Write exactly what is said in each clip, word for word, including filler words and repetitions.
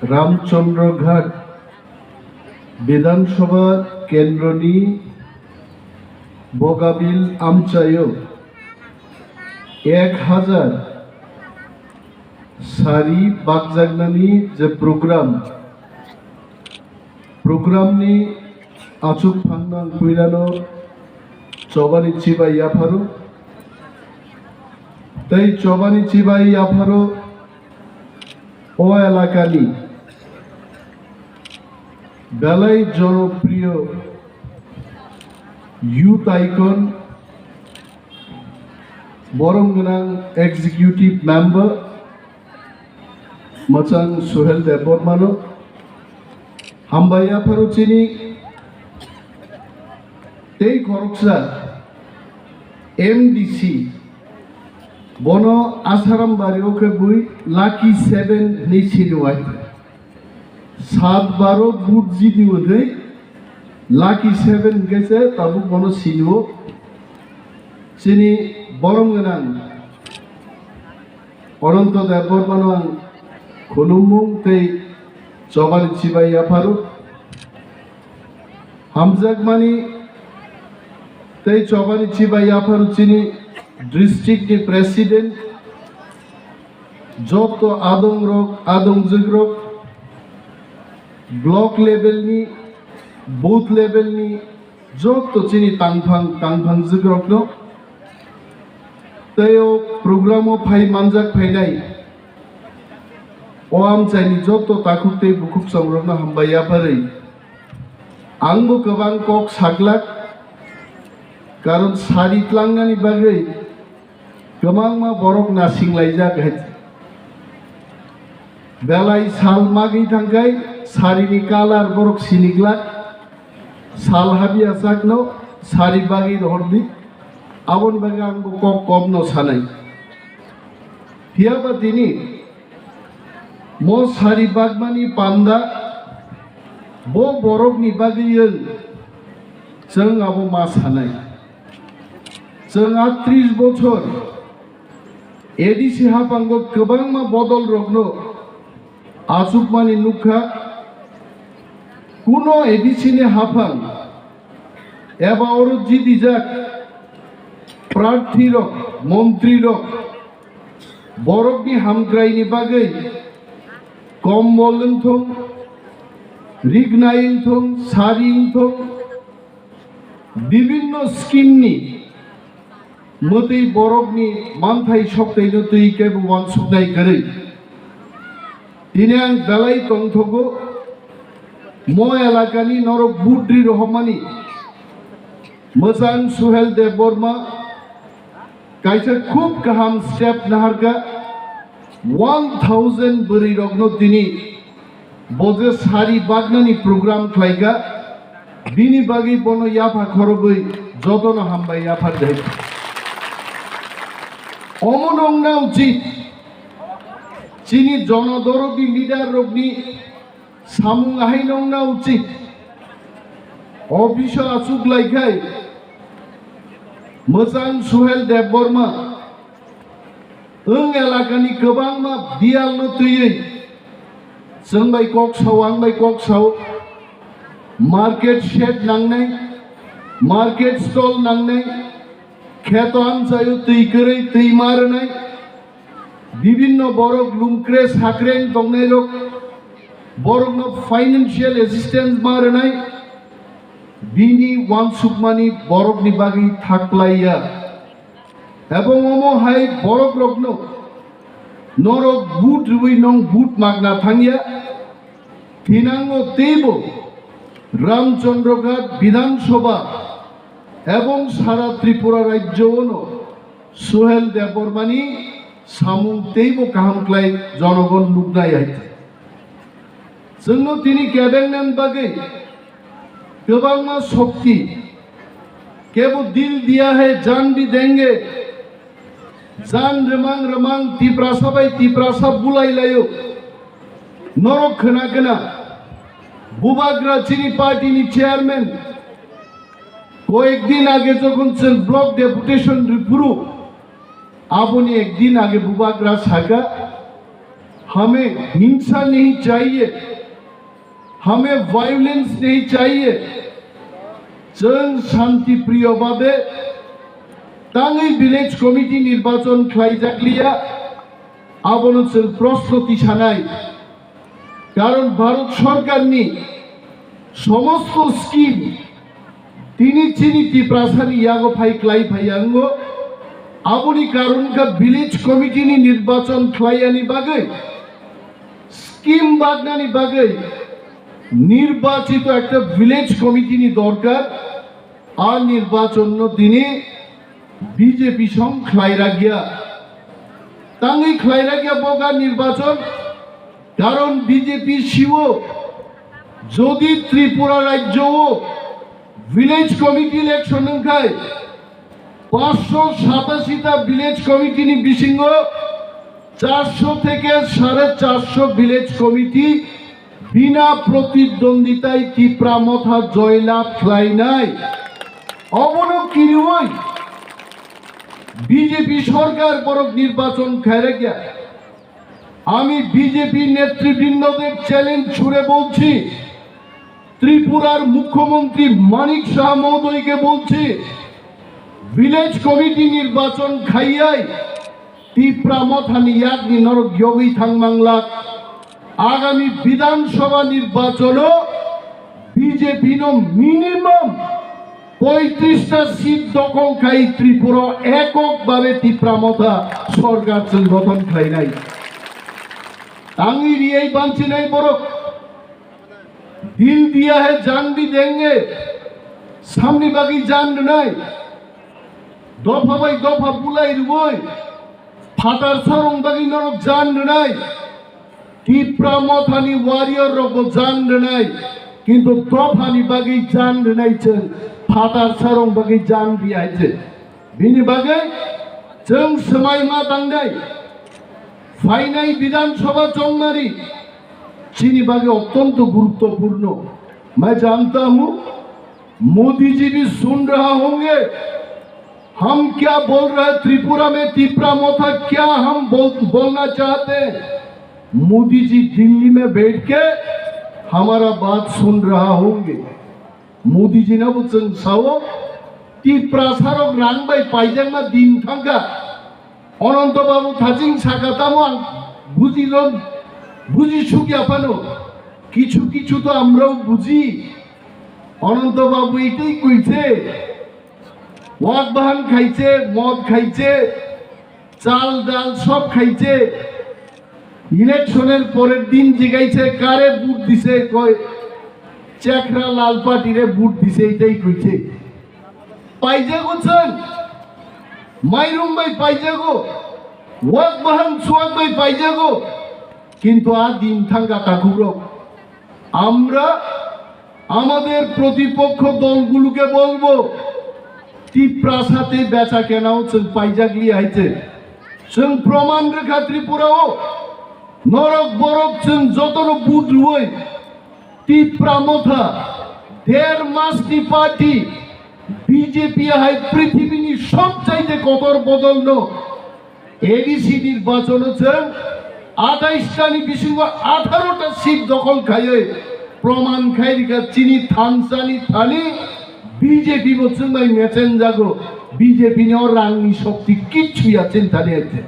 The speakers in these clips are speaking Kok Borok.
Ramchandra Ghat Bidhan Sabha Kendroni Bogabil amchaio ek hajar sari bakjaknani je program, program ni achuk phangnang puilano chobani chibai yapharo. Tei chobani chibai yapharo o elakani belai jonopriyo youth icon, borom gwnang executive member, Mwchang Suhel Debbarmano hambai yapharo chini tei khoroksa M D C, bono Asaram bari o khe bui Lucky Seven hinwi siniwai. Sat baro but jidi hwnwi Lucky Seven hwnkhe se tabuk bono sinio. Chini borom gwnang Ananto Debbarmano ang khulumung tei chobani chibai yapharo. Hamjakmani tei chobani chibai yapharo chini district ni president, joto adong rok, adongjwk rok, block level ni, booth level ni, joto chini tangphang, tangphangjwk rokno tei o program o phai manjak phainai o amchaini joto takhuk tei bukhuk chongrokno hambai yapharwi. Angbo kwbang kok saklak, karon sari tlangnani bagwi kwbangma borok nasinglaijak hai. Belai sal magwi thangkhai sarini kalar borok siniglak, sal habya sakno sari bagwi rohordi, aboni bagwi angbo kok komno sanai. Phiyaba tini mo sari bagmani panda bo borokni bagwi wng, chwng abo ma sanai. Chwng atris bochor A D C haphango kwbangma bodol rokno achukmani nukha. Kuno A D C ni haphang eba oro jidijak prarthi rok, montri rok borokni hamkraini bagwi kombol wngthung, rignai wngthung, sari wngthung, bibinno scheme ni mwtwi borokni manthai soktaino twi kebo uansuknai kwrwi. Tini ang belai tongthogo, mo elakani norok budri rohormani Mwchang Suhel Debbarma kaisa khub kaham step naharkha, one thousand bwrwi rokno tini bo je sari bagnani program khlaikha, bini bagwi bono yapha khorobwi jotono hambai yapharjai. Omo nongna uchit, chini jonodorodi leader rokni samung ahai nongna uchit. Office o achuk laikhai Mwchang Suhel Debbarma wng elakani kwbangma biyalno twiwi chwng bai kok sao, ang bai kok sao, market shed nangnai, market stall nangnai, kheto amchaio twi kwrwi twi ma rwnai, bibinno borok lungkre sakreng tongnairok borokno financial assistance ma rwnai, bini uansukmani borokni bagwi thaklaiya. Ebong omo hai borok rokno norok vote rwui nong vote magna thangya. Thinango teibo Ramchandra Ghat Bidhan Sabha ebong sara Tripura rajyo ono Suhel Debbarmani samung teibo kaham khlai jonogon nuknai hai. Chwngno tini kebengnani bagwi kwbangma shokti, kebo dil diya hai jaan bhi denge, jaan rwmang rwmang Tiprasa bai Tiprasa bulai laio. Norok khna khna Bubagra chini party ni chairman koyek din age jokhon chwng block deputation rwphuru, aboni ek din age Bubagra saka, हमें हिंसा नहीं चाहिए, हमें वायलेंस नहीं चाहिए। Chwng shanti priyo babe tangwi village committee nirbachon khlaijakliya, abono chwng proshno tisanai. Karon Bharat Sorkarni somosto scheme tini chini Tiprasani yago phai klai phai yango. Aboni karon kha village committee ni nirbachon khlaiyani bagwi, scheme bagnani bagwi nirbachito ekta village committee ni dorkar. A nirbachon no tini B J P song khlai rakya. Tangwi khlai rakya boga nirbachon. Karon B J P siwo, jodi Tripura rajyo o village committee election wngkhai, paanch sho satashi ta village committee ni bisingo char sho theke sare char sho village committee bina protidwonditai Tipra Motha joylab khlainai. Obono kiriwi B J P sorkar borok nirbachon khairakya. আমি বিজেপি নেতৃবৃন্দদের চ্যালেঞ্জ ছুড়ে বলছি, ত্রিপুরার মুখ্যমন্ত্রী মানিক সাহা মহোদয়কে বলছি, village committee নির্বাচন খাইয়াই তিপ্রা মথানি ইয়াগনি নরক যোগী থাংমাংলাক। আগামী বিধানসভা নির্বাচনও বিজেপি নো মিনিমাম পঁয়ত্রিশটা সিট দখল খাই ত্রিপুরা এককভাবে তিপ্রা মথা সরকার চুল গঠন খাই নাই। Tangwi riyai banchi nai borok. Dil diya hai jaan bhi denge. Samni bagwi jaan rwnai. Dopha bai dopha bulai rwoi. Phatar sarong bagwi norok jaan rwnai. Tipra mothani warrior rokbo jaan rwnai. Kintu dophani bagwi jaan rwnai chwng. Phatar sarong bagwi jaan riyai chwng. Bini bagwi chwng swmai ma tangnai. Phainai Bidhan Sabha chongmani chini bagwi ottonto guruttopurno. Main janta hu, Modi ji bhi sun raha honge, hum kya bol rahe, Tripura mein Tipra motha kya hum bol, bolna chahte hain, Modi ji Delhi mein baith ke hamara baat sun raha honge. Modi ji no bo chwng sao, Tiprasa rok rang bai paijakma din thangkha. Ananto Babu thaching saka tamo ang buji lon, buji sukya phano. Kichu kichu to amrao buji. Ananto Babu itei kuiche. Wak bahan khaiche, mod khaiche, chal dal sob khaiche. Election er porer din jigaise kare vote dise, koi Chekra Lal Party re vote dise, itai koise. Paijago chwng, mairum bai paijago, wak bahan suwak bai paijago, kintu a din thangkha takhukrok. Amra Amader protipokho dolguloke bolbo, Tiprasate becha kenao chwng paijak liya hai chwng. Chwng proman rwkha Tripurao, norok borok chwng jotono vote rwoi, Tipra motha, der masni party, B J P hai prithibini sobchaite kotor bodolno A D C nirbachono chwng athais tani bisingo atharo ta seat dokhol khaiwi proman khai rikha chini thansani thani B J P bo chwngbai mechenjago, B J P ni o rangni shokti kichu ya chini thani aithe.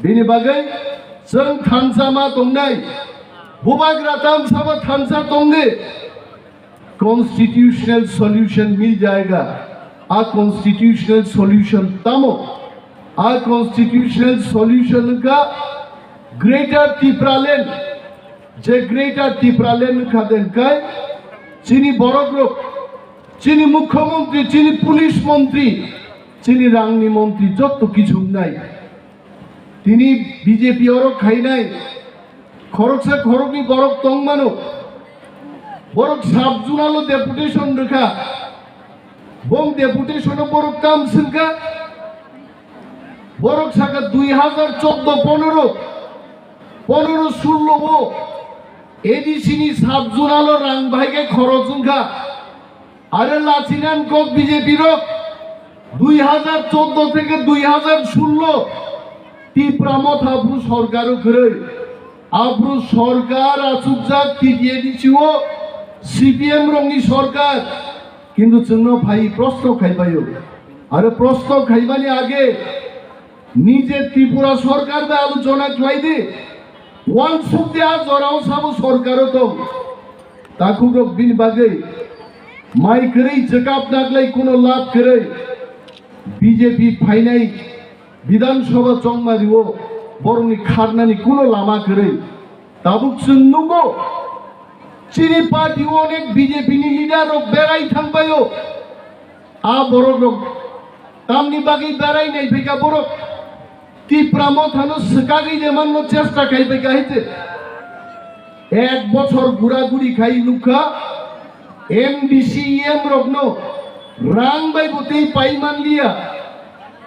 Bini bagwi chwng thansa ma tongnai, bubagra tamsabo thansa tongdi. Constitutional solution mil jayega. A constitutional solution tamo? A constitutional solution ka Greater Tipraland. Je Greater Tipraland ka den kai chini borok rok, chini mukhyamantri, chini police mantri, chini rangni mantri jotto kichu nai. Tini B J P oro khainai khoroksa khorokni borok tongmano. Borok sub zonal o deputation rwkha. Bong deputation o borok kam swngkha. Borok saka dui hazar choddo ponoro, ponoro sullo o A D C ni sub zonal o rang bahai khe khorok wngkha. Are lachinan kok B J P rok dui hazar choddo theke dui hazar sullo Tipra motha bu sorkar o kwrwi. Aphuru sorkar achukjak T T A D C o C P M rokni sorkar, kintu chwngno phai proshno khaibaio. Aro proshno khaibani age nije Tripura sorkar bai aluchona khlai di. Wansuk de a jorao sabo sorkaro tong. Takhukrok bini bagwi mai kwrwi chwkap naglai kuno lab kwrwi. B J P phainai Bidhan Sabha chongmario borokni kharnani kuno lama kwrwi. Tabuk chwng nungo chini party o onek B J P ni leader rok berai thangbaio. A borok rok tamni bagwi berai nai phaika borok Tipra Mothano swkagwi demanno chesta khai phaika haite. Ek bochor gura guri khai nukha M D C E M rokno rang bai bo tei pai manliya.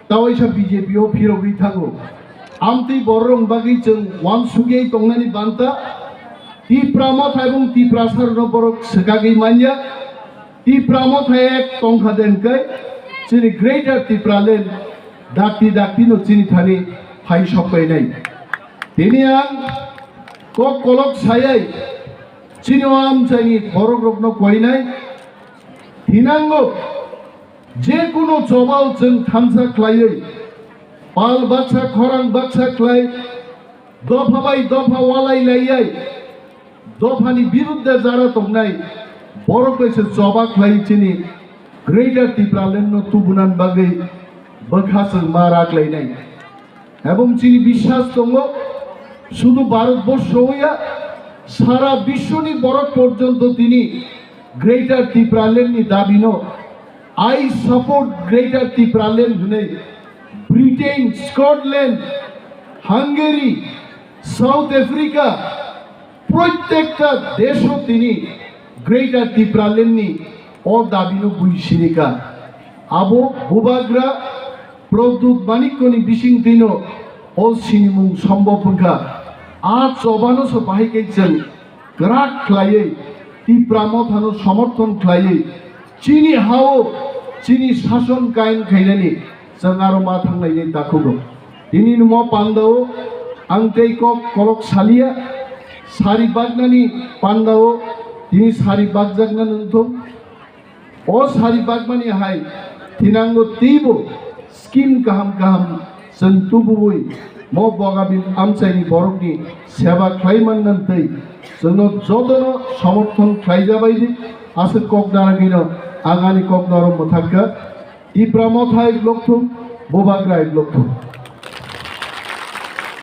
Tawaisa B J P o phirogwi thango. Amtwi bororok bagwi chwng wansugwi tongnani banta. Tipra Motha ebong Tiprasarokno borok swkagwi manya. Tipra Motha ek tongkha de hwnkhe chini Greater Tipraland dakti dakti no chini thani phai sok painai. Tini ang kok kolok sayai chini o amchaini borok rokno koinai. Thinango je kuno chobao chwng thansa khlaiwi pal baksa khorang baksa khlai dopha bai dopha walai laiyai dophani birudde jara tongnai borok bai se choba khlai chini Greater Tipraland no tubunan bagwi bwkha chwng ma raklainai. Ebong chini biswas tongo, sudu Bharat borsho ya, sara bishwoni borok porjonto tini Greater Tipraland ni dabino "I support Greater Tipraland" hwnwi Britain, Scotland, Hungary, South Africa, proitekta desho tini Greater Tipraland ni o dabino bui sirika. Abo bubagra Pradyut Manikko ni bisingtwino o sinimung sombhob wngkha. A chobano se bahai khe chwng kwrak khlaiwi Tipra Mothano somorthon khlaiwi chini hao chini sason kaim khainani chwng aro ma thanglainai takhugo. Tini nimo pandao ang tei kok kolok saliya, sari baknani pandao tini sari bakjakna nungthung. O sari bakmani hai thinango teibo scheme kaham kaham chwng tubuwi mo Bogabil amchaini borokni seba khlai manna tei chwngno jotono somorthon khlai jabai di. Aswk kok naragwino ang ani kok norok mwthangkha. Tipra Motha ek lokthung, Bubagra ek lokthung.